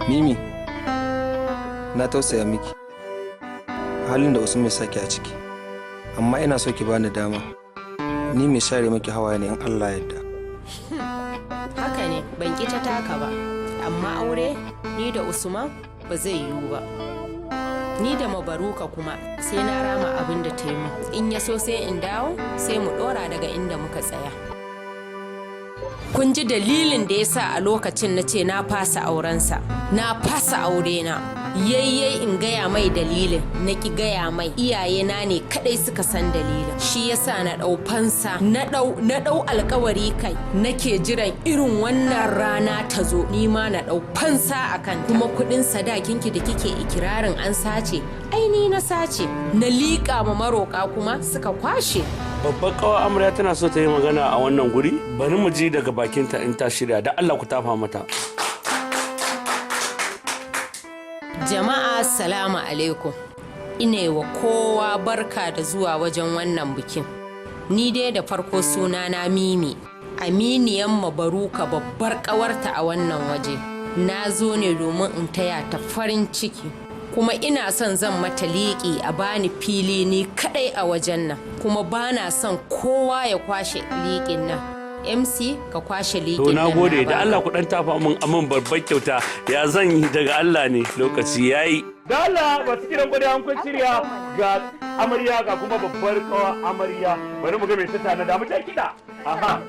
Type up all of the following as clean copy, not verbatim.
Mimi, na tausaya miki halin da Usman ya saki a ciki, amma ina so ki bani dama. Ni mai share miki hawaye ne in Allah ya yarda. Haka ne, ban ƙi ta taka ba, amma aure ni da Usman ba zai yiwu ba. Ni da Mabaruka kuma sai na rama abin da ta yi min. In ya so sai in dawo, sai mu ɗora daga inda muka tsaya. Kun ji dalilin da ya sa a lokacin na ce na fasa aurensa, na fasa aurena. Yayyai in gaya mai dalilin, na ki gaya mai. Iyayena ne kadai suka san dalilin. Shi yasa na ɗau fansa, na ɗau alkawari kai, nake jiran irin wannan rana ta zo, ni ma na ɗau fansa a kan. Kuma kuɗin sadakinki da kike ikirarin an sace, ai ni na sace. Na liƙa ma maroƙa kuma suka kwashe. Babbar kawa amarya tana so ta yi magana a wannan guri. Bari mu ji daga bakinta in ta shirya. Da Allah ku tafa mata. Jama'a, salamu alaikum. Ina wa kowa barka da zuwa wajen wannan bikin. Ni dai da farko sunana Mimi, aminiyan Mabaruka, babbar ƙawarta a wannan waje. Na zo ne domin in taya ta farin ciki. Kuma ina son zan mata liƙi a bani fili ni kaɗai a wajen nan. Kuma bana son kowa ya kwashe liƙin nan. MC, ka kwashe liƙin To, na nan. gode. Da Baka. Allah ku dan tafa min, amin babbar kyauta. Ya zan yi, daga Allah ne, lokaci yayi. Da Allah masu kiran gwada an kun shirya, ga amarya, ga kuma babbar kawa amarya. Bari mu ga mai ta tana da mu ta kiɗa. Aha.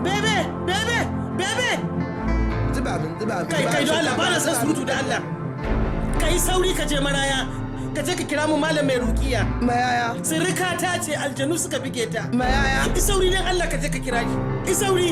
Bebe, bebe, bebe! Zuba min, zuba min. Kai, kai, don Allah, ba na son surutu da Allah. Kai sauri ka je maraya, ka je ka kira mu malam mai rukiya. Mayaya. Sirika ta ce aljanu suka bige ta. Mayaya. I sauri don Allah ka je ka kira shi. I sauri.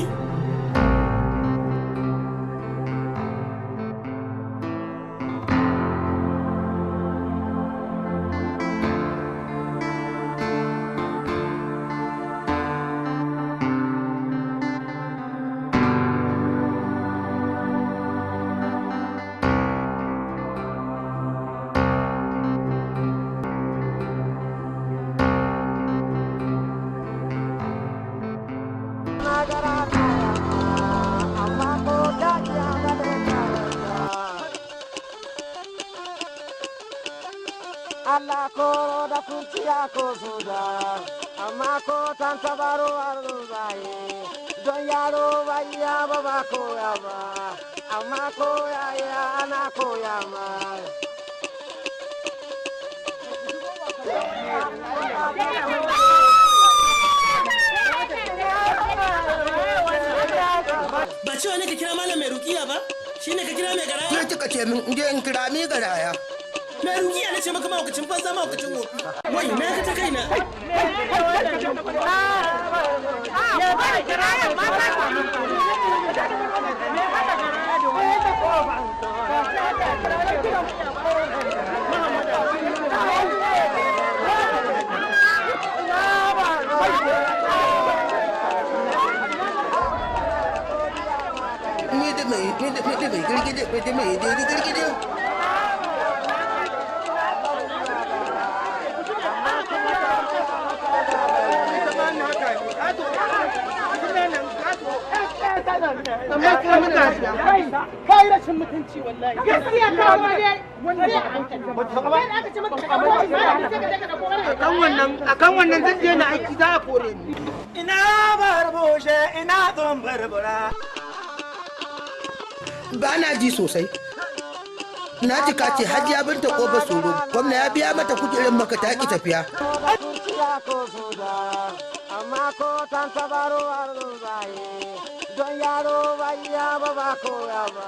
Allah ko da kurciya ko soja, amma ko tantabaro zaye don yaro bai ya ba ba koya ba, amma ko yaya ana koya ma. Ba cewa ne ka kira malam mai rukiya ba? Shi ne ka kira mai garaya? Ke kika ce min in je in kira mi garaya. Mai rukiya na ce maka, mahaukacin banza, mahaukacin wofi. Wai, na ka ta kaina. Ni da mai, ni da, ni da mai girgije, ni da mai daidai girgije. Amma ka mana kai rashin mutunci wallahi. Gaskiya ka ma dai wannan a hankali. Ba aka ce maka ka akan wannan akan wannan zan je na aiki za a kore ni. Ina barbushe ina zon barbura. Ba na ji sosai. Na ji ka ce Hajiya Binta Kofar Soro, gwamna ya biya mata kujerar maka ta ki tafiya. Amma ko tantabaro zaye don yaro bai ya ba ba koya ba.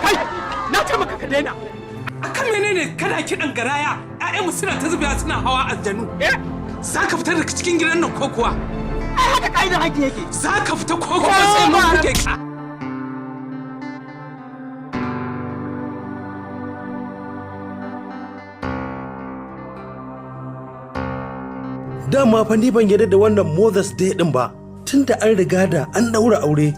Kai, na ce maka ka daina. Akan menene kana kiɗan garaya? Ƴaƴanmu suna ta zubewa suna hawa aljanu. Eh? Za ka fita daga cikin gidan nan ko kuwa? Ai haka ka'idar haƙi yake. Za ka fita ko kuma sai mun buge ka. Dama fa ni ban yarda da wannan Mother's Day din ba. Tunda an riga da an daura aure,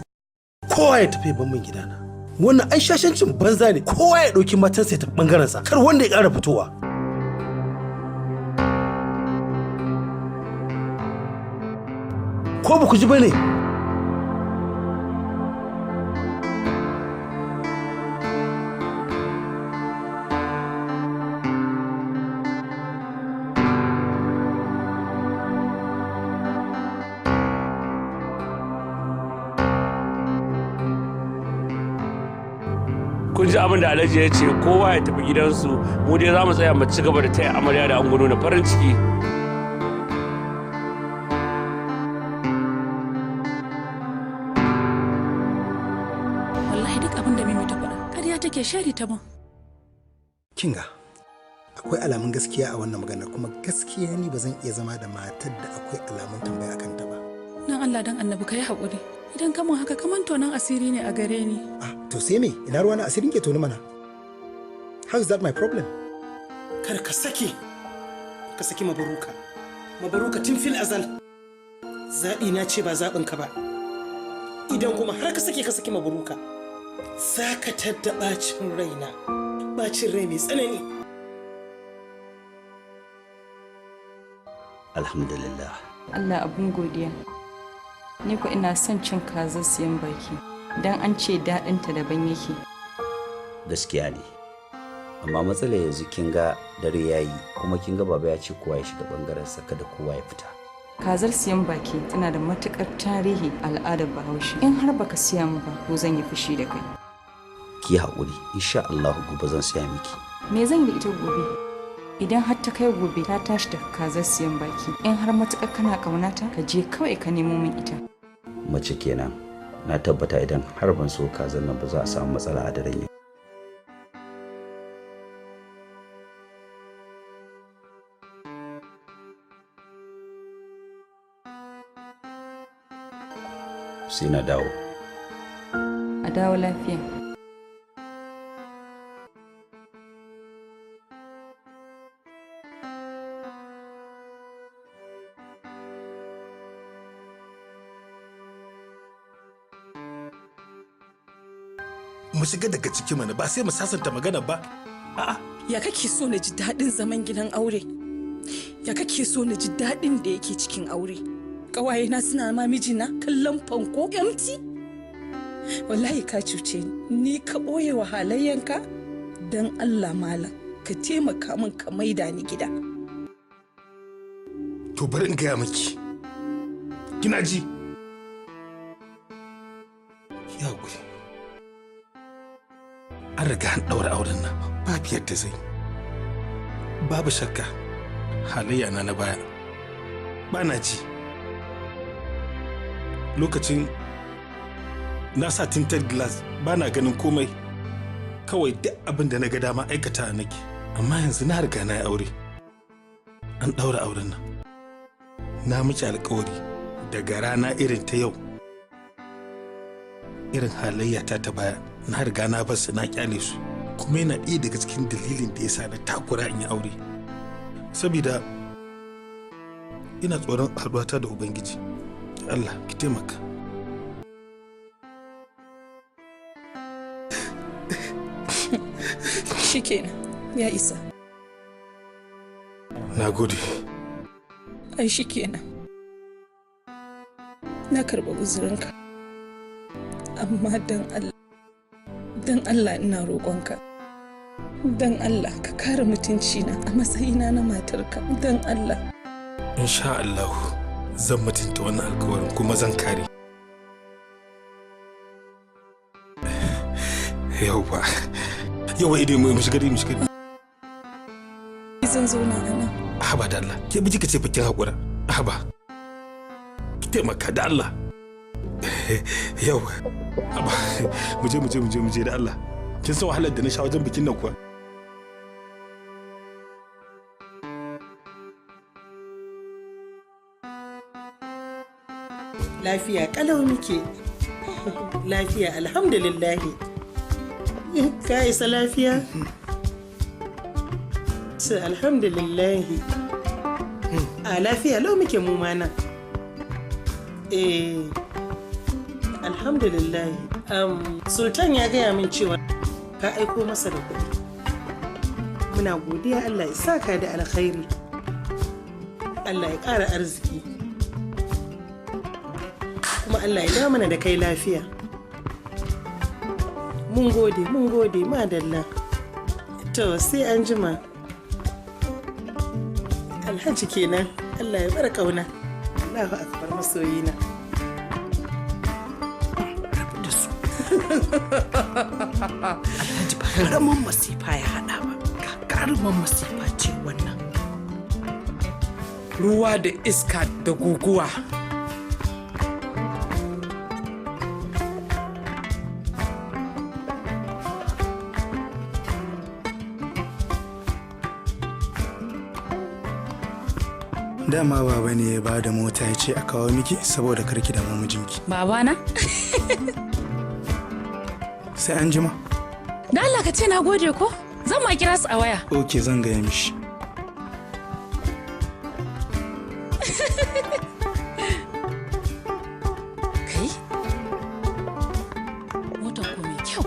kowa ya tafi ban min gidana. Wannan ai shashancin banza ne, kowa ya ɗauki matansa ya tafi ɓangarensa, kar wanda ya ƙara fitowa. Ko ba ku ji ba ne? Kun ji abin da Alhaji ya ce, kowa ya tafi gidansu, mu dai za mu tsaya mu ci gaba da taya amarya da ango nuna farin ciki. Wallahi duk abin da Mimi ta faɗa ƙarya take, shari ta ban. Kinga, akwai alamun gaskiya a wannan maganar, kuma gaskiya ni ba zan iya zama da matar da akwai alamun tambaya akan ta ba. Dan Allah dan Annabi ka yi haƙuri. Idan ka mun haka kaman tonon asiri ne a gare ni. To sai me? Ina ruwa na asirin ke toni mana. How is that my problem? Kar ka sake ka saki Mabaruka. Mabaruka tun fil azal zaɓi na ce ba zaɓin ka ba. Idan kuma har ka sake ka saki Mabaruka, za ka tadda ɓacin raina, ɓacin rai mai tsanani. Alhamdulillah. Allah abun godiya. Ni ko ina son cin kazar siyan baki, don an ce daɗinta daban yake. Gaskiya ne, amma matsala yanzu kin ga dare yayi, kuma kin ga baba ya ce kowa ya shiga bangaren sa, kada kowa ya fita. Kazar siyan baki tana da matukar tarihi a al'adar Bahaushe. In har baka siya min ba, to zan yi fushi da kai. Ki haƙuri, insha Allah gobe zan siya miki. Me zan yi da ita gobe? Idan har ta kai gobe ta tashi daga kazar siyan baki, in har matukar kana ƙaunata, ka je kawai ka nemo min ita. Mace kenan. Na tabbata idan har ban so kazan nan ba, za a samu matsala a daren yau. Sai na dawo. A dawo lafiya. Mu shiga daga ciki mana, ba sai mu sasanta magana ba? A'a. Ya kake so na ji daɗin zaman gidan aure? Ya kake so na ji daɗin da yake cikin aure? Ƙawayena suna ma mijina kallon fanko empty. Wallahi ka cuce ni, ni ka ɓoye wa halayyanka. Don Allah malam, ka taimaka min ka maida ni gida. To bari in gaya miki, kina ji? Ki haƙuri, an riga an ɗaura auren nan, babu yadda zai. Babu shakka halayya na na baya ba na ji. Lokacin na sa tinted glass, ba na ganin komai, kawai duk abin da na ga dama aikata nake. Amma yanzu na riga na yi aure, an ɗaura auren nan. Na miki alkawari, daga rana irin ta yau, irin halayya ta ta baya na riga na bar su, na kyale su. Kuma yana ɗaya daga cikin dalilin da ya sa na takura in yi aure, Saboda ina tsoron haɗuwata da Ubangiji. Allah ki taimaka. Shikenan, ya isa. Na gode. Ai shikenan. Na karɓi uzurinka. Amma dan Allah, dan Allah ina roƙonka. Dan Allah ka kare mutuncina a matsayina na matarka. Dan Allah. Insha Allah zan mutunta wannan alkawarin kuma zan kare. Yauwa. Yauwa idan mu shiga mu shiga. Zan zauna a nan. Haba da Allah. Ke bi kika ce fa kin hakura. Haba. Ki taimaka da Allah. Yauwa. Haba. Mu je mu je mu je mu je da Allah. Kin san wahalar da na sha wajen bikin nan kuwa? Lafiya kalau muke. Lafiya alhamdulillahi. Ka isa lafiya? Su alhamdulillahi. A lafiya lau muke mu ma nan. Eh, alhamdulillahi. Sultan ya gaya min cewa ka aiko masa da kuɗi. Muna godiya Allah ya saka da alkhairi. Allah ya ƙara arziki. Kuma Allah ya da mana da kai lafiya. Mun gode, mun gode, madalla. To sai an jima. Alhaji kenan, Allah ya bar kauna. Allahu akbar masoyina. Da su. Alhaji ba karamin masifa ya haɗa ba, gagarumin masifa ce wannan. Ruwa da iska da guguwa. Dama baba ne ya bada mota ya ce a kawo miki saboda karki da mijinki. Babana? Sai an jima. Da Allah ka ce na gode ko? Zan ma kira su a waya. Ok, zan gaya mishi. Kai? Motar ko mai kyau.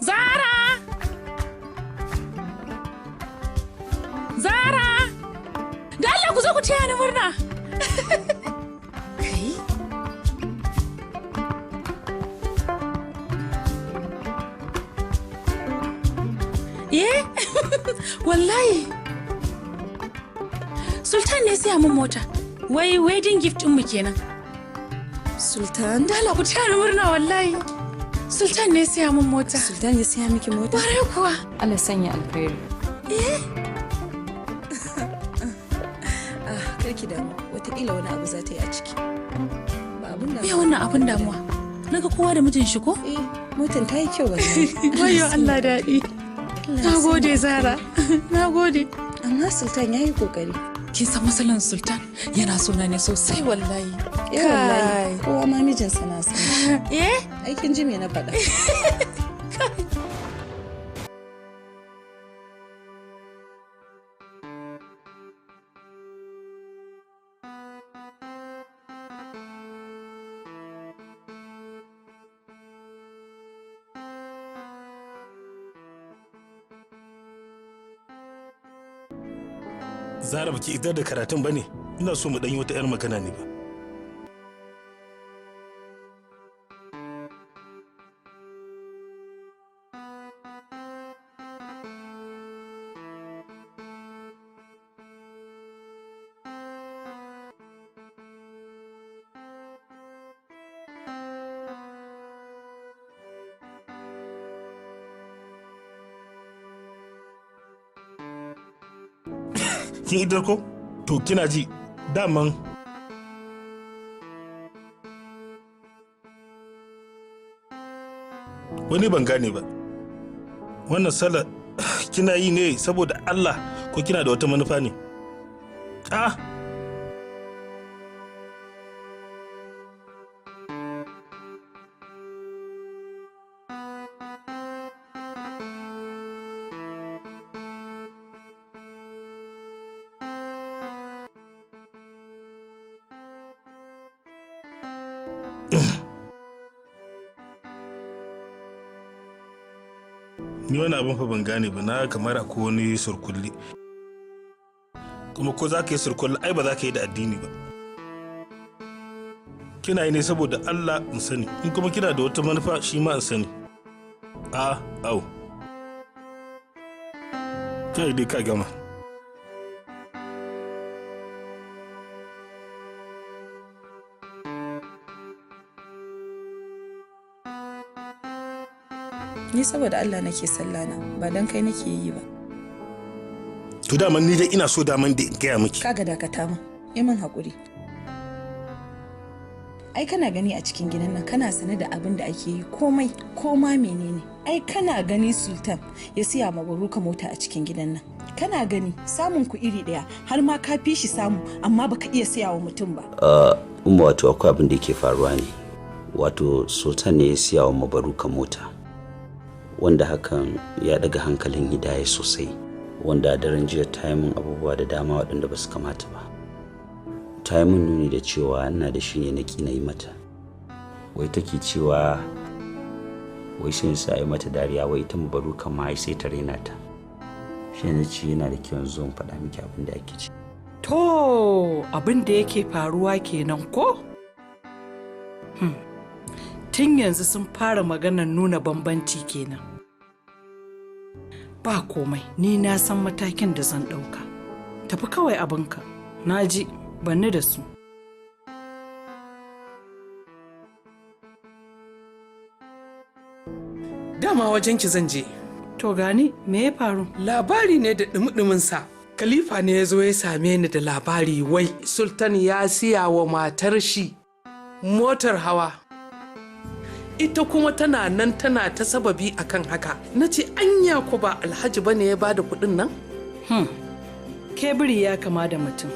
Zara! Zara! Da Allah ku zo ku taya ni murna. Kai? Eh? Wallahi. Sultan ne siya min mota. Wai wedding gift ɗinmu kenan. Sultan? Da Allah ku taya ni murna wallahi. Sultan ne siya min mota. Sultan ya siya miki mota? Kwarai kuwa. Allah sanya alkhairi. Eh? Ah, karki damu, wataƙila wani abu za ta yi a ciki. Ba abun Me wannan abun damuwa? Naga kowa da mijin shi ko? Eh, motan ta yi kyau wallahi. Wayo Allah daɗi. Na gode Zara. Na gode. Amma Sultan ya yi kokari. Kin san matsalan Sultan yana sona ne sosai wallahi. Eh wallahi, kowa ma mijinsa na son. Eh? Ai kin ji me na faɗa. Zara baki idar da karatun bane? Ina so mu dan yi wata 'yar magana ne ba. Kin idar ko? To kina ji daman wani ban gane ba. Wannan sallar kina yi ne saboda Allah ko kina da wata manufa ne? Ah! Ni wani abin fa ban gane ba, na kamar akwai wani surkulli. Kuma ko za ka yi surkulli ai ba za ka yi da addini ba. Kina yi ne saboda Allah in sani, in kuma kina da wata manufa shi ma in sani. A, au. Kai dai ka gama. Ni saboda Allah nake sallah na, ba dan kai nake yi ba. To daman ni dai ina so daman da in gaya miki. Kaga dakata min, yi min haƙuri. Ai kana gani a cikin gidan nan kana sane da abin da ake yi komai koma menene. Ai kana gani Sultan ya siya ma Baruka mota a cikin gidan nan. Kana gani samun ku iri ɗaya har ma ka fi shi samu amma baka iya siya wa mutum ba. Umma, wato akwai abin da yake faruwa ne. Wato Sultan ne ya siya wa Mabaruka mota, wanda hakan ya daga hankalin Hidaya sosai, wanda a daren jiya ta yi min abubuwa da dama waɗanda ba su kamata ba. Ta yi min nuni da cewa ina da shi ne na ƙi na yi mata. Wai take cewa wai sai sa yi mata dariya, wai ita Mabaruka ma ai sai ta raina ta. Shi ne ce yana da kyau yanzu in faɗa miki abin da ake ci. To, abin da yake faruwa kenan ko? Tun yanzu sun fara maganar nuna bambanci kenan. Ba komai, ni na san matakin da zan ɗauka. Tafi kawai abinka, na ji, banni da su. Dama wajen ki zan je. To gani, me ya faru? Labari ne da ɗumi sa. Khalifa ne ya zo ya same ni da labari wai Sultan ya siya wa matar shi motar hawa. Ita kuma tana nan tana ta sababi akan haka. Na ce anya ko ba Alhaji bane ya bada kuɗin nan? Kebiri ya kama da mutum.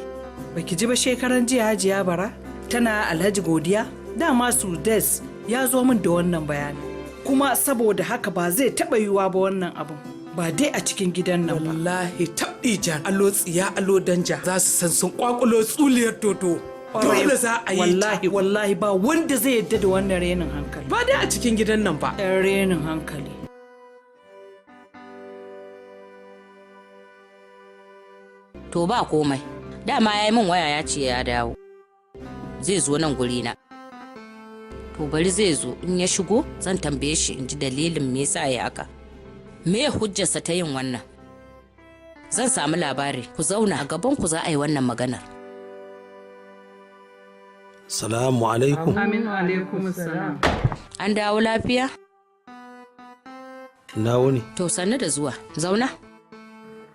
Baki ji ba shekaran jiya Hajiya Bara tana Alhaji godiya? Dama Sudes ya zo min da wannan bayani. Kuma saboda haka ba zai taɓa yiwuwa ba wannan abun. Ba dai a cikin gidan nan ba. Wallahi tabɗi jan alo tsiya alo danja za su san sun kwakulo tsuliyar dodo. Dole za a yi ta. Wallahi wallahi ba wanda zai yadda da wannan renin hankali. Ba dai a cikin gidan nan ba. Ɗan renin hankali. To ba komai. Dama ya yi min waya ya ce ya dawo. Zai zo nan gurina. To bari zai zo, in ya shigo zan tambaye shi in ji dalilin me yasa ya haka. Me hujjarsa ta yin wannan? Zan samu labari, ku zauna a gaban ku za a yi wannan maganar. Salamu alaikum. Amin alaikum salam. An dawo lafiya? Na wuni. To sannu da zuwa. Zauna.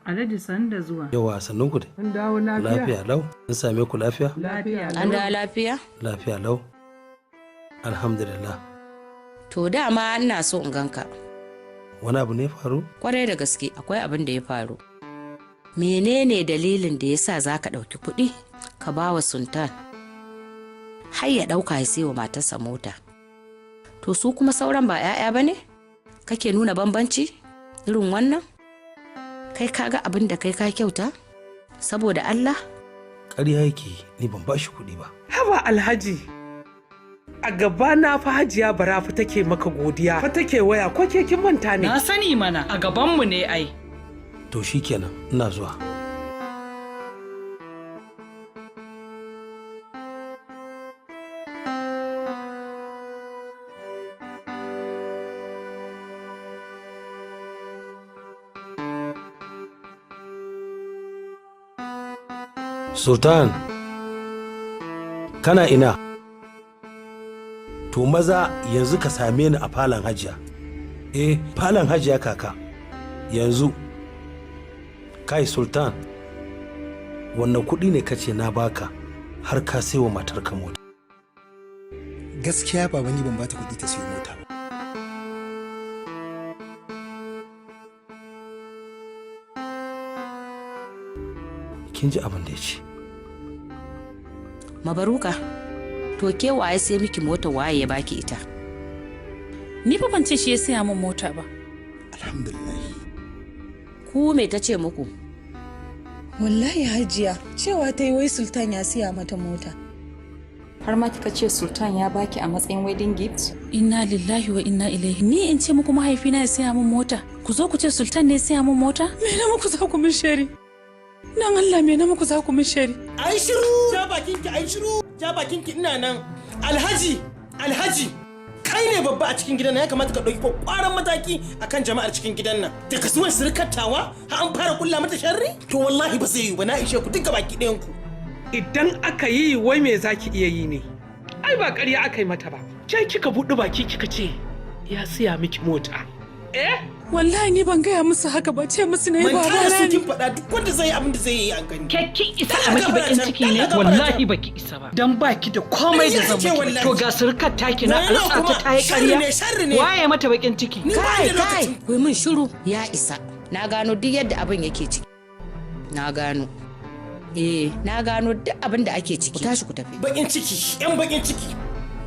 Alhaji sannu da zuwa. Yawa sannun ku dai. An dawo lafiya. Lafiya lau. An same ku lafiya? Lafiya An dawo lafiya? Lafiya lau. Alhamdulillah. To dama ina so in ganka. Wani abu ne ya faru? Kwarai da gaske akwai abin da ya faru. Menene dalilin da ya sa za ka ɗauki kuɗi ka ba wa Sultan har ya ɗauka ya sai wa matarsa mota? To su kuma sauran ba 'ya'ya ba ne? Kake nuna bambanci irin wannan? Kai ka ga abin da kai ka kyauta? Saboda Allah? Ƙarya yake, ni ban bashi kuɗi ba. Haba Alhaji. A gaba na fa Hajiya Bara fa take maka godiya. Fa take waya ko ke kin manta ne? Na sani mana, a gabanmu ne ai. To shikenan, ina zuwa. Sultan, kana ina? To maza yanzu ka same ni a falon Hajiya. Eh, falon Hajiya kaka. Yanzu. Kai Sultan, wannan kuɗi ne kace na baka har ka sai wa matarka mota? Gaskiya baba, ni ban bata kuɗi ta siyo mota ba. Kin ji abin da ya ce. Mabaruka, to ke waye sai miki mota, waye ya baki ita? Ni fa ban ce shi ya siya min mota ba. Ku me ta ce muku? Wallahi Hajiya, cewa ta yi wai Sultan ya siya mata mota. Har ma kika ce Sultan ya baki a matsayin wedding gift? Inna lillahi wa inna ilaihi. Ni in ce muku mahaifina ya saya min mota. Ku zo ku ce Sultan ne ya saya min mota? Me na muku za ku min shari? Dan Allah, me na muku za ku min shari? Ai shiru! Ja bakinki, ai shiru! Ja bakinki, ina nan. Alhaji, Alhaji, kai ne babba a cikin gidan nan, ya kamata ka ɗauki kwakwaran mataki akan jama'ar cikin gidan nan. Daga zuwan surkattawa har an fara kulla mata sharri? To wallahi ba zai yiwu ba, na ishe ku duka baki ɗayan ku. Idan aka yi, wai me zaki iya yi ne? Ai ba ƙarya aka yi mata ba. Ke kika buɗe baki kika ce ya siya miki mota. Eh? Wallahi ni ban gaya musu haka ba, ce musu ne Manta baba da na su ne. kin faɗa, duk wanda zai yi abin da zai yi an gani. Ke kin isa a miki bakin ciki ne? Wallahi baki isa ba. Dan baki da komai da zan Ƙarya miki. wallahi. To ga surukar taki na Wannan rutsa ta kuma ta yi sharri ƙarya. ne, sharri ne. Waye mata bakin ciki? Kai, kai, ku yi min shiru, ya isa. Na gano duk yadda abin yake ciki. Na gano. Eh, na gano duk abin da ake ciki. Ku tashi ku tafi. Bakin ciki, yan bakin ciki.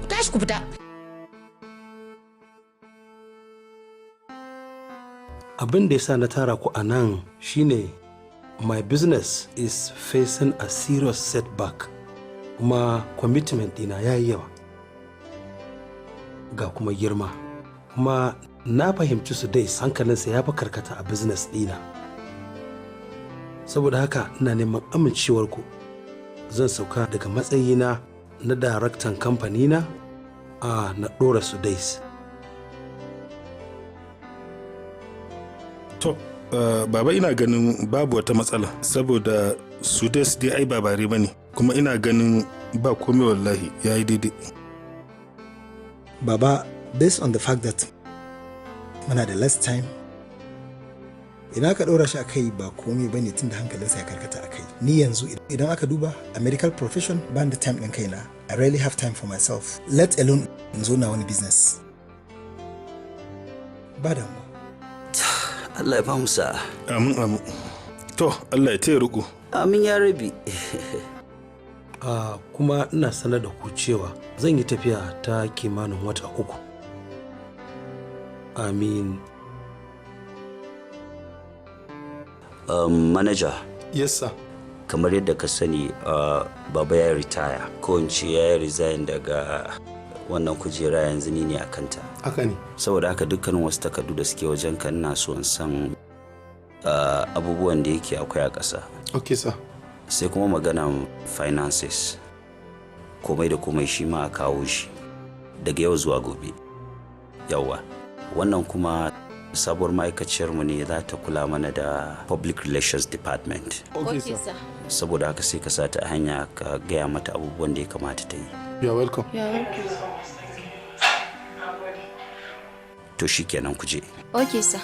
Ku tashi ku fita. Abin da ya sa na tara ku a nan shine my business is facing a serious setback, kuma commitment dina ya yi yawa, ga kuma girma, kuma na fahimci su dai hankalinsa ya fi karkata a business dina. Saboda haka ina neman amincewarku, zan sauka daga matsayina na daraktan kamfanina a na ɗora su dais. To, baba, ina ganin babu wata matsala saboda Sudes dai ai ba bare bane, kuma ina ganin ba komai, wallahi ya yi daidai. Baba, based on the fact that muna da less time, ina ka ɗora shi a kai ba komai ba ne, tunda hankalinsa ya karkata a kai. Ni yanzu idan aka duba a medical profession ban da time ɗin kaina. I rarely have time for myself, let alone in zo na wani business. Ba damuwa. Allah ya ba mu sa'a. Amin, amin. To, Allah ya taya riko. Amin ya rabi. Kuma ina sanar da ku cewa zan yi tafiya ta kimanin wata 3. Amin. Manager. Yes, sir. Kamar yadda ka sani, baba ya retire, ko in ce ya yi resign daga wannan kujera, yanzu ni ne a kanta. Haka ne. Saboda haka dukkanin wasu takardu da suke wajen ka, ina so in san abubuwan da yake akwai a ƙasa. Okay, sir. Sai kuma maganan finances, komai da komai shi ma a kawo shi daga yau zuwa gobe. Yawwa, wannan kuma sabuwar ma'aikaciyarmu ne za ta kula mana da public relations department. Okay, sir. Saboda haka sai ka sa ta a hanya, ka gaya mata abubuwan da ya kamata ta yi. You are welcome. To shikenan, ku je. Okay, sir.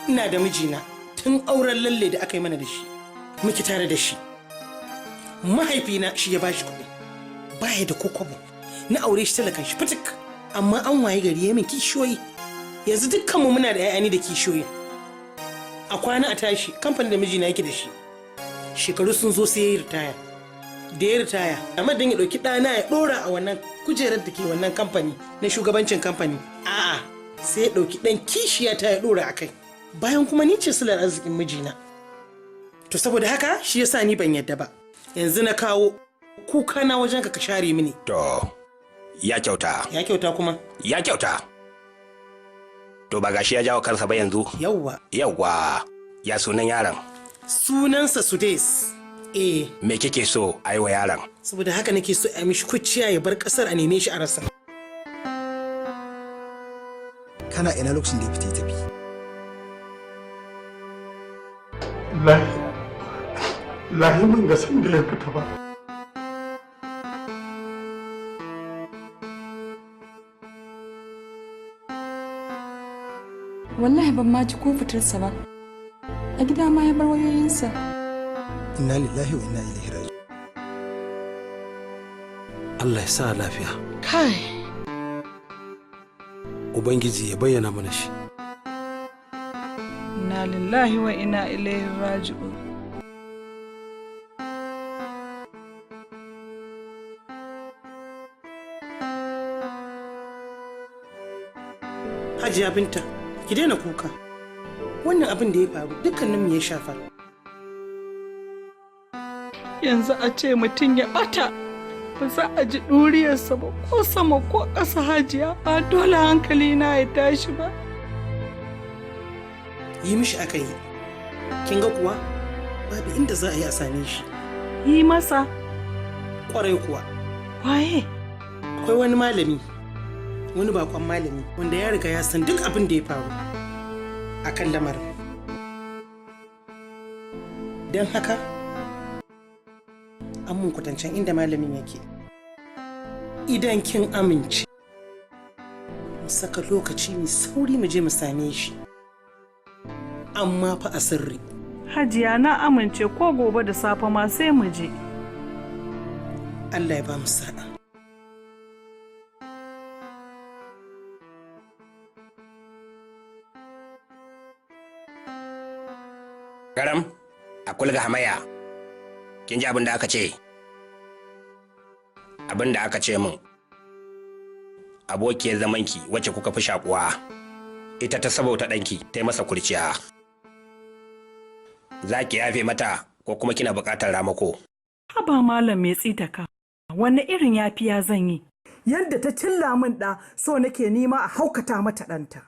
Ina da mijina tun auren lalle da aka yi mana da shi muke tare da shi. Mahaifina shi ya bashi kuɗi, baya da kokobo, na aure shi talakan shi fitik, amma an waye gari ya min kishiyoyi. Yanzu dukkanmu muna da 'ya'yani da kishiyoyi. A kwana a tashi, kamfanin da mijina yake da shi, shekaru sun zo sai ya yi ritaya. Da ya ritaya, amma dan ya ɗauki ɗana ya ɗora a wannan kujerar da ke wannan kamfani na shugabancin kamfani, a'a, sai ya ɗauki ɗan kishiya ta ya ɗora a kai, bayan kuma ni ce silar arzikin mijina. To saboda haka shi yasa ni ban yadda ba. Yanzu na kawo kuka na wajen ka, ka share mini. To, ya kyauta. Ya kyauta kuma. Ya kyauta. To ba gashi ya jawo kansa ba yanzu. Yawwa. Yawwa. Ya sunan yaron? Sunansa Sudes. Eh. Me kike so a yi wa yaron? Saboda haka nake so a mishi kuciya ya bar kasar, a neme shi a rasa. Kana ina lokacin da ya fita ya tafi? Lahi, lahi mun ga san da ya fita ba. Wallahi ban ma ji ko fitarsa ba. A gida ma ya bar wayoyinsa. Inna lillahi wa inna ilaihi raji'un. Allah ya sa lafiya. Kai. Ubangiji ya bayyana mana shi. Inna Inna lillahi wa inna ilaihi raji'un. Hajiya Binta, ki daina kuka. Wannan abin da ya faru dukkanin mu ya shafa. Yanzu a ce mutum ya bata ba za a ji ɗuriyarsa ba ko sama ko ƙasa. Hajiya, ba dole hankali na ya tashi ba. Yi mishi aka yi. Kin ga kuwa babu inda za a yi a same shi. Yi masa? Kwarai kuwa. Waye? Akwai wani malami, wani bakon malami wanda ya riga ya san duk abin da ya faru a kan lamarin. Don haka, an mun kwatancen inda malamin yake. Idan kin amince, mu saka lokaci mai sauri mu je mu same shi. Amma fa a sirri. Hajiya, na amince, ko gobe da safe ma sai mu je. Allah ya ba mu sa'a. Garam, a kulga hamaya. Kin ji abin da aka ce? Abin da aka ce min. Abokiyar zamanki wacce kuka fi shakuwa, ita ta sabauta ɗanki ta yi masa kurciya. Za ki yafe mata ko kuma kina buƙatar ramako? Haba malam mai tsitaka, wani irin yafiya zan yi? Yadda ta cilla min ɗa, so nake nima a haukata mata ɗanta.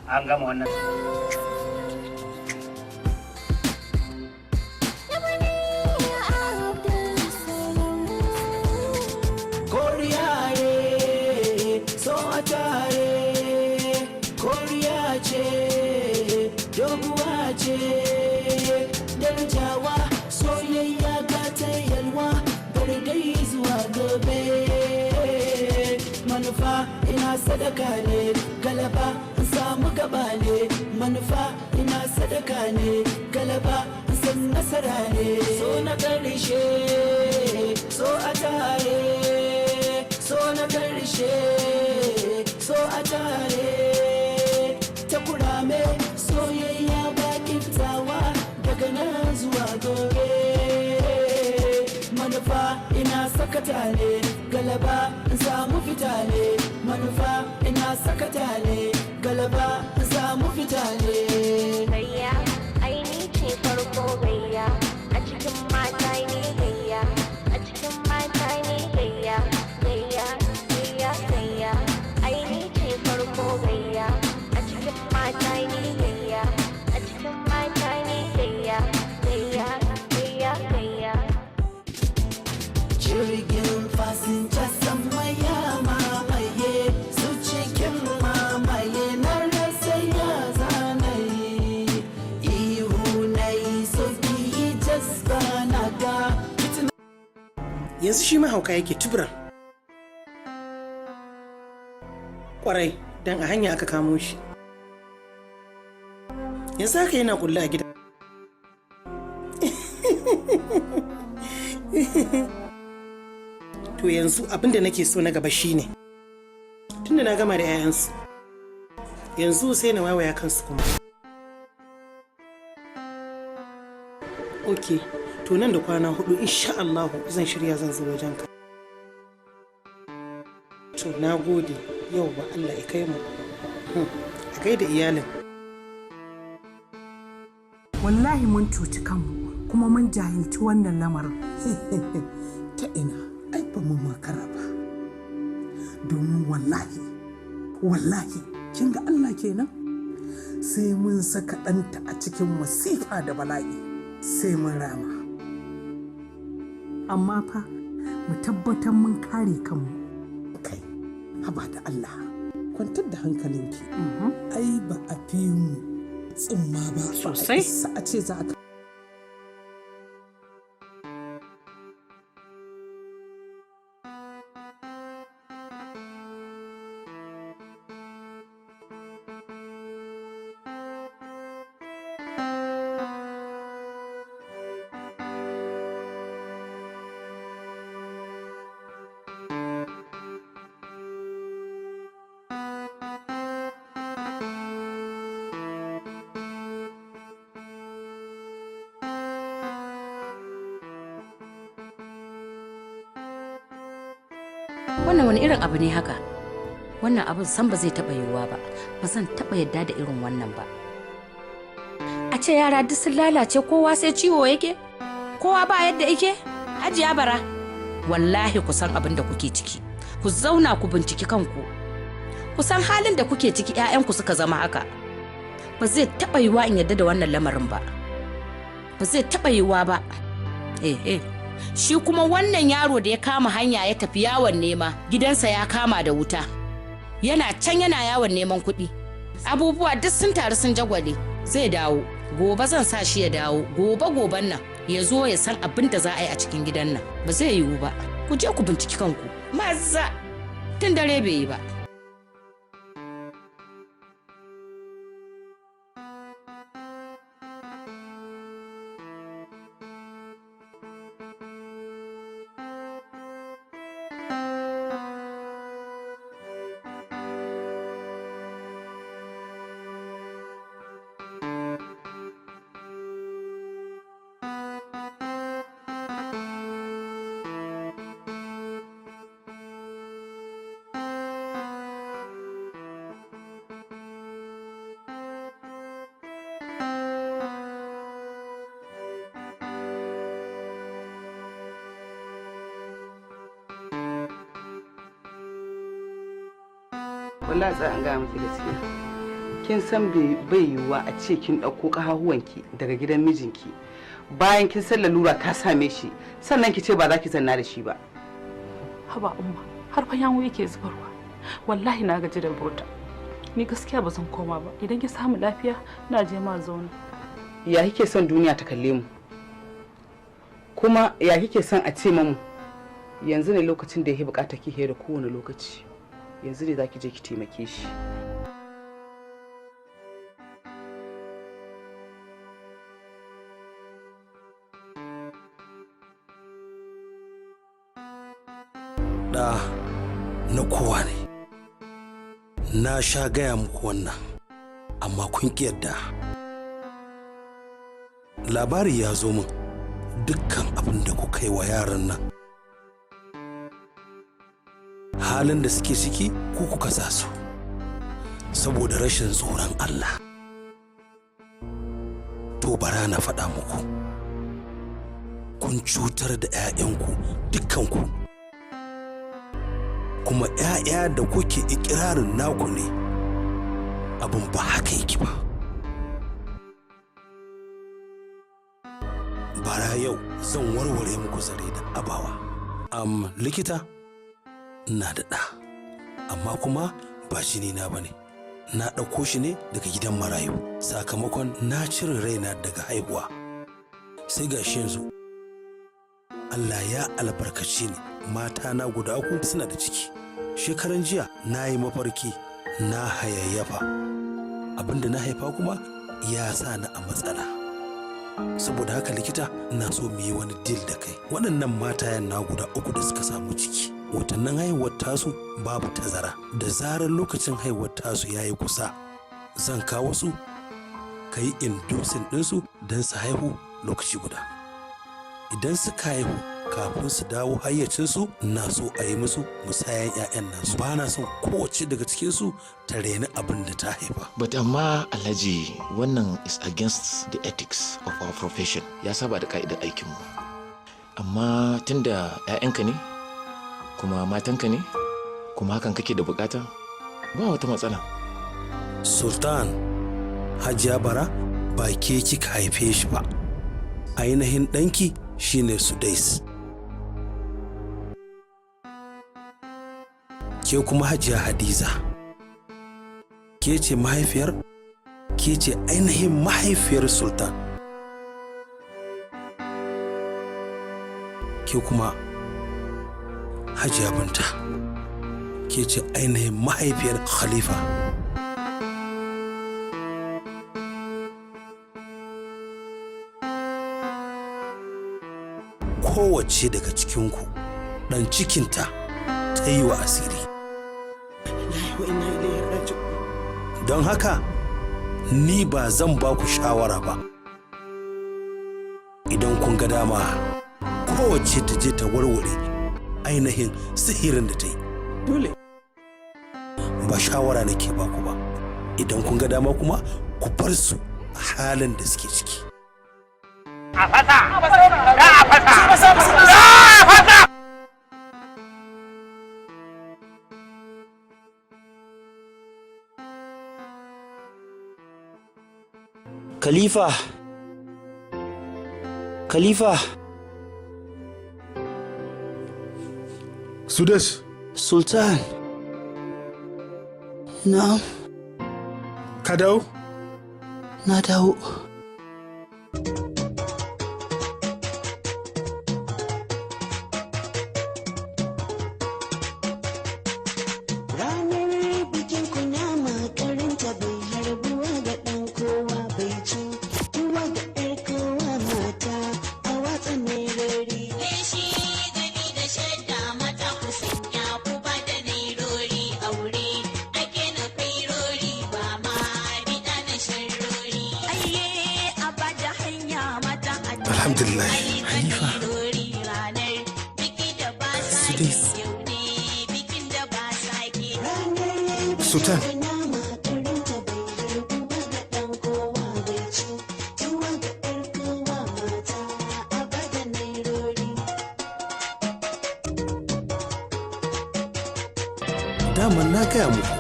An gama wannan. Koriyaye so a tare, koriya ce, doguwa ce, darajawa soyayya ga ta yalwa, bari dai zuwa gobe. Manufa ina sadaka ne, galaba in samu gaba ne, manufa ina sadaka ne, galaba in san nasara ne. So na karshe, so a tare, so na karshe, so a tare, ta kurame soyayya ba kiftawa daga nan zuwa gobe. Manufa ina sakata ne, galaba in samu fita ne, manufa ina sakata ne, galaba in samu fita ne. Gayya, ai ni ce farko gayya, a cikin mata ne gayya, a cikin mata ne gayya, gayya, gayya, gayya, ai ni ce farko gayya, a cikin mata ne gayya, a cikin mata ne gayya, gayya, gayya, gayya. Jirgin fasinja sama ya mamaye su, cikin mamaye na rasa ya zanayi, ihu na yi soki jasba na ga. Yanzu shi mahauka yake tubura. Kwarai, don a hanya aka kamo shi. Yanzu haka yana kulle a gida. To yanzu abin da nake so na gaba shine, tunda na gama da 'ya'yansu, yanzu sai na waiwaya kansu kuma. Ok, to nan da kwana 4 insha Allahu zan shirya zan zo wajenka. To na gode, yau ba Allah ya kai mu. A gaida iyalin. Wallahi mun cuci kanmu kuma mun jahilci wannan lamarin. Ta ina, ai ba mu makara ba. Domin wallahi, wallahi, kin ga Allah kenan? Sai mun saka ɗanta a cikin masifa da bala'i, sai mun rama. Amma fa mu tabbatar mun kare kanmu. Kai, haba da Allah, kwantar da hankalinki. Ai ba a fi mu tsumma ba. Sosai. Ba a isa a ce za a Wannan wani irin abu ne haka? Wannan abin san ba zai taɓa yiwuwa ba, ba zan taɓa yadda da irin wannan ba. A ce yara duk sun lalace, kowa sai ciwo yake, kowa ba yadda yake. Hajiya Bara, wallahi ku san abin da kuke ciki, ku zauna ku binciki kanku, ku san halin da kuke ciki 'ya'yanku suka zama haka. Ba zai taɓa yiwuwa in yadda da wannan lamarin ba, ba zai taɓa yiwuwa ba. Eh eh, shi kuma wannan yaro da ya kama hanya ya tafi yawon nema, gidansa ya kama da wuta, yana can yana yawon neman kuɗi, abubuwa duk sun taru sun jagwale. Zai dawo gobe, zan sa shi ya dawo gobe goben nan, ya zo ya san abin da za a yi a cikin gidan nan. Ba zai yiwu ba. Ku je ku binciki kanku maza, tun dare bai yi ba. Wallahi tsaya an gaya miki gaskiya, kin san bai yiwuwa a ce kin ɗauko ƙahahuwanki daga gidan mijinki bayan kin san lalura ta same shi, sannan ki ce ba za ki zanna da shi ba. Haba umma, har fa yawo yake zubarwa. Wallahi na gaji da bauta. Ni gaskiya ba zan koma ba. Idan ki samu lafiya na je ma zauna. Ya kike son duniya ta kalle mu? Kuma ya kike son a ce mamu? Yanzu ne lokacin da ya bukata ki da kowane lokaci. Yanzu ne za ki je ki taimake shi. Ɗa na kowa ne. Na sha gaya muku wannan, amma kun ƙi yadda. Labari ya zo min dukkan abin da kuka yi wa yaran nan. Halin da suke ciki ku kuka sa su, saboda rashin tsoron Allah. To bara na faɗa muku, kun cutar da 'ya'yanku dukkanku. Kuma 'ya'ya da kuke ikirarin naku ne, abin ba haka yake ba. Bara yau zan warware muku zare da abawa. Likita, ina da ɗa, amma kuma ba jini na bane. Na ɗauko shi ne daga gidan marayu, sakamakon na cire raina daga haihuwa. Sai gashi yanzu Allah ya albarkace ni, mata na guda uku suna da ciki. Shekaran jiya na yi mafarki na hayayyafa, abinda na haifa kuma ya sa ni a matsala. Saboda haka likita, ina so mu yi wani deal da kai. Waɗannan matayen na guda uku da suka samu ciki, watannin haihuwar tasu babu tazara. Da zarar lokacin haihuwar tasu ya yi kusa, zan kawo su ka yi inducing ɗinsu don su haihu lokaci guda. Idan suka haihu, kafin su dawo hayyacinsu, na so a yi musu musayan 'ya'yan nasu. Ba na son kowace daga cikinsu ta reni abin da ta haifa. But amma Alhaji, wannan is against the ethics of our profession. Ya saba da ka'idar aikinmu. Amma tunda 'ya'yanka ne, kuma matanka ne, kuma hakan kake da bukata, ba wata matsala. Sultan, Hajiya Bara ba ke kika haife shi ba. Ainihin ɗanki shine Sudais. Ke kuma Hajiya Hadiza, ke ce mahaifiyar, ke ce ainihin mahaifiyar Sultan. Ke kuma Hajiya Binta, ke ce ainihin mahaifiyar Khalifa. Kowace daga cikinku ɗan cikinta ta yi wa asiri. Don haka ni ba zan ba ku shawara ba. Idan kun ga dama, kowace ta je ta warware ainihin sihirin da ta yi. Dole. Ba shawara nake baku ba, idan kun ga dama kuma ku bar su a halin da suke ciki. A fasa! A fasa! A fasa! Khalifa! Khalifa! Sudes! Sultan! Na'am. Ka dawo? Na dawo. Ranar bikin kunama karinta bai harbuwa ga ɗan kowa, bai ci tuwa ga ƴar kowa mata a watsa nerori. Leshi gani da shadda mata ku sanya ku ba da nairori, aure ake na kairori ba ma bida na sharrori. Aiye a bada hanya mata a Alhamdulillah. Hanifa. Nairori ranar biki da ba sa Sudais. yau ne bikin da ba sa ke. Sultan. Kunama karinta bai harbuwa ga ɗan kowa, bai ci tuwa ga ƴar kowa mata a bada nerori. Dama na gaya muku,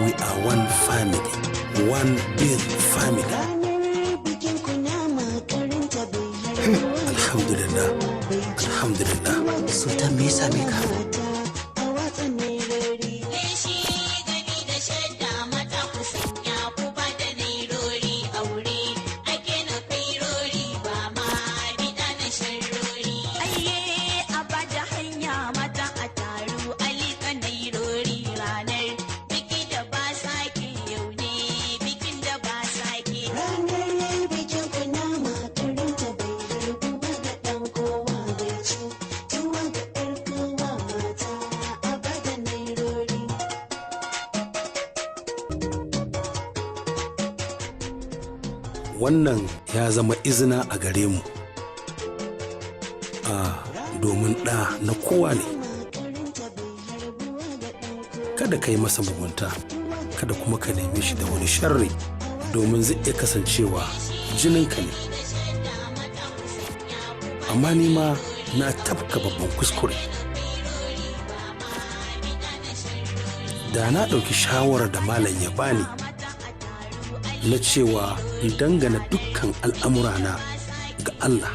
we are one family, one big family. Ranar bikin kunama karinta bai harbuwa ga Alhamdulillah, alhamdulillah. Sultan, me ya same ka? a watsa nerori. Leshi gani da shadda mata ku sanya ku ba da nairori, aure ake na kairori ba ma bida na sharrori. Aiye a bada hanya mata a taru a liƙa nairori ranar biki da ba sake yau ne bikin da ba sake. Ranar bikin kunama karinta bai harbuwa ga ɗan kowa, bai ci tuwa ga ƴar kowa mata a bada nairori. Wannan ya zama izina a gare mu, a domin ɗa na kowa ne. Kada ka yi masa mugunta, kada kuma ka neme shi da wani sharri, domin zai iya kasancewa jininka ne. Amma ni ma na tafka babban kuskure. Da na ɗauki shawarar da malam ya bani na cewa in dangana dukkan al'amurana ga Allah,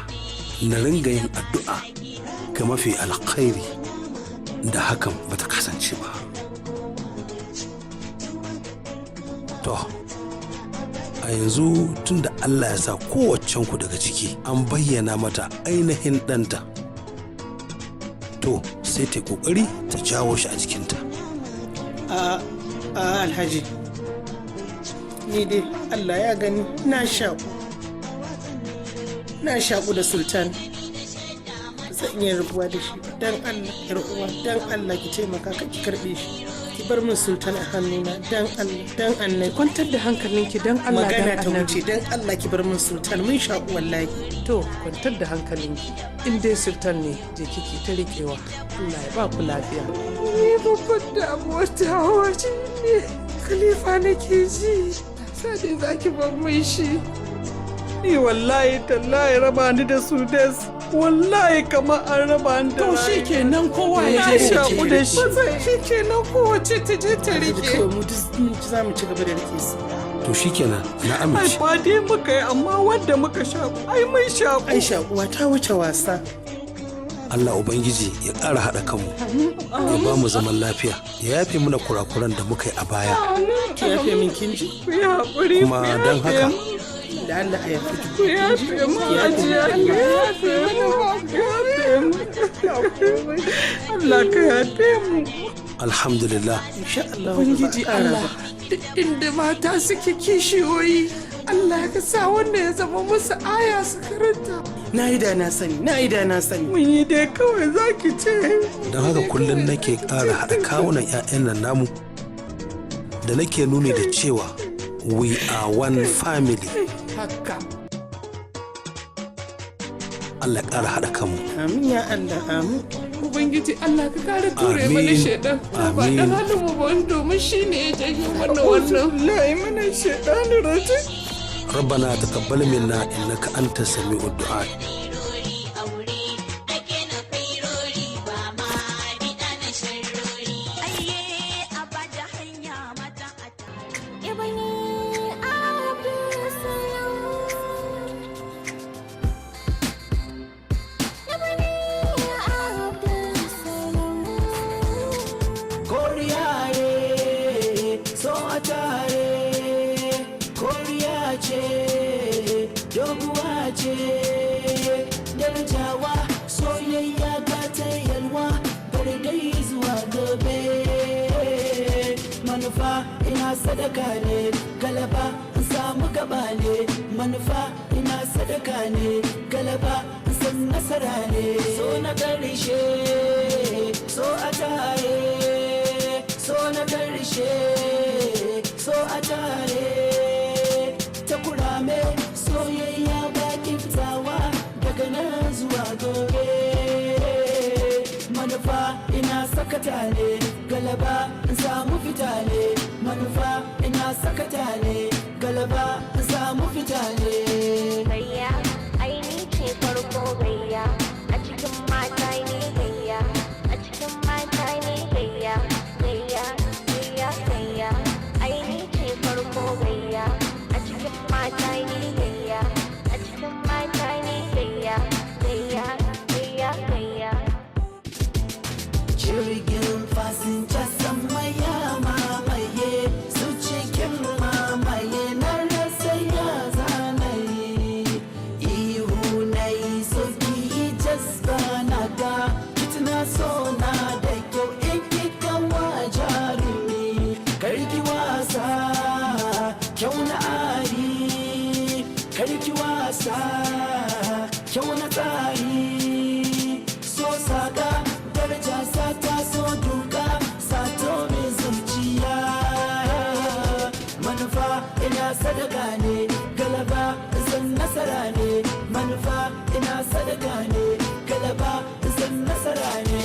na ringa yin addu'a ga mafi alkhairi, da hakan bata kasance ba. To, a yanzu tun da Allah ya sa ku daga ciki an bayyana mata ainihin ɗanta, to sai ta yi ƙoƙari ta jawo shi a jikinta. A a Alhaji, ni dai Allah ya gani, na shaƙu, na shaƙu da Sultan, ba zan iya rabuwa da shi ba. Dan Allah yar uwa, dan Allah ki taimaka ka ki karɓe shi, ki bar min Sultan a hannuna, dan Allah, dan Annabi. Kwantar da hankalinki, dan Allah, dan Magana ta Annabi. wuce, dan Allah ki bar min Sultan, mun shaƙu wallahi. To, kwantar da hankalinki. In dai Sultan ne, je kiki ta riƙewa. Allah ya ba ku lafiya. Ni babban damuwar tawa shi ne Khalifa nake ji. Sai dai za ki bar min shi. Ni wallahi tallahi raba ni da Sudes, wallahi kamar an raba ni da To shi kenan, kowa ya Na je ya shaƙu da shi. Shi kenan, kowace ta je ta rike. Kawai mu duk mun ci, za mu ci gaba da rike su. To shikenan, na Ai amince. ba dai muka yi, amma wanda muka shaƙu ai mun shaƙu. Ai shaƙuwa ta wuce wasa. Allah Ubangiji ya ƙara haɗa kanmu, ya ba mu zaman lafiya, ya yafe mana kurakuran da muka yi a baya. Ki yafe min, kin ji? Ku yi haƙuri. Kuma don haka Da Allah a yafe. Ku yafe mu, Hajiya, ku yafe mu, ku yafe mu. Allah ka yafe mu. Alhamdulillah. Insha Allah. Ubangiji Allah, duk inda mata suke kishiyoyi, Allah ka sa wannan ya zama musu aya su karanta. Na yi da na sani, na yi da na sani. Mun yi dai kawai zaki ce. Don haka kullum nake ƙara haɗa kawunan 'ya'yan nan namu da nake nuni da cewa we are one family. Haka. Allah ya ƙara haɗa kanmu. Amin ya Allah, amin. Ubangiji Allah ka kare ture mana Amin. shaidan. Ba Amin. dan halin mu ba domin shi ne ya janyo mana wannan. Wallahi mana shaidan rajin. ربنا تقبل منا انك انت السميع الدعاء. Koriyare so a tare, koriya ce, doguwa ce, darajawa soyayya ga ta yalwa, bari dai zuwa gobe. Manufa ina sadaka ne, galaba in samu gaba ne, manufa ina sadaka ne, galaba in san nasara ne. So na karshe, so a tare, so na karshe, so a tare, ta kurame soyayya ba kiftawa daga nan zuwa gobe. Manufa ina sakata ne, galaba in samu fita ne, manufa ina sakata ne, galaba in samu fita ne. Gayya, ai ni ce farko gayya, a cikin mata ne gayya, a cikin mata ne gayya, gayya, gayya, gayya, ai ni ce farko gayya, a cikin mata ne gayya, a cikin mata ne gayya, gayya, gayya, gayya. Jirgin fasinja sama ya mamaye su, cikin mamaye na rasa ya zanayi, ihu na yi soki jasba na ga kitina so na da kyau in kika wa jarumi, karki wasa kyau na ari, karki wasa kyau na tsari, so saka daraja sata, so duka sato mai zuciya. Manufa ina sadaka ne, galaba zan nasara ne, manufa ina sadaka ne, galaba zan nasara ne.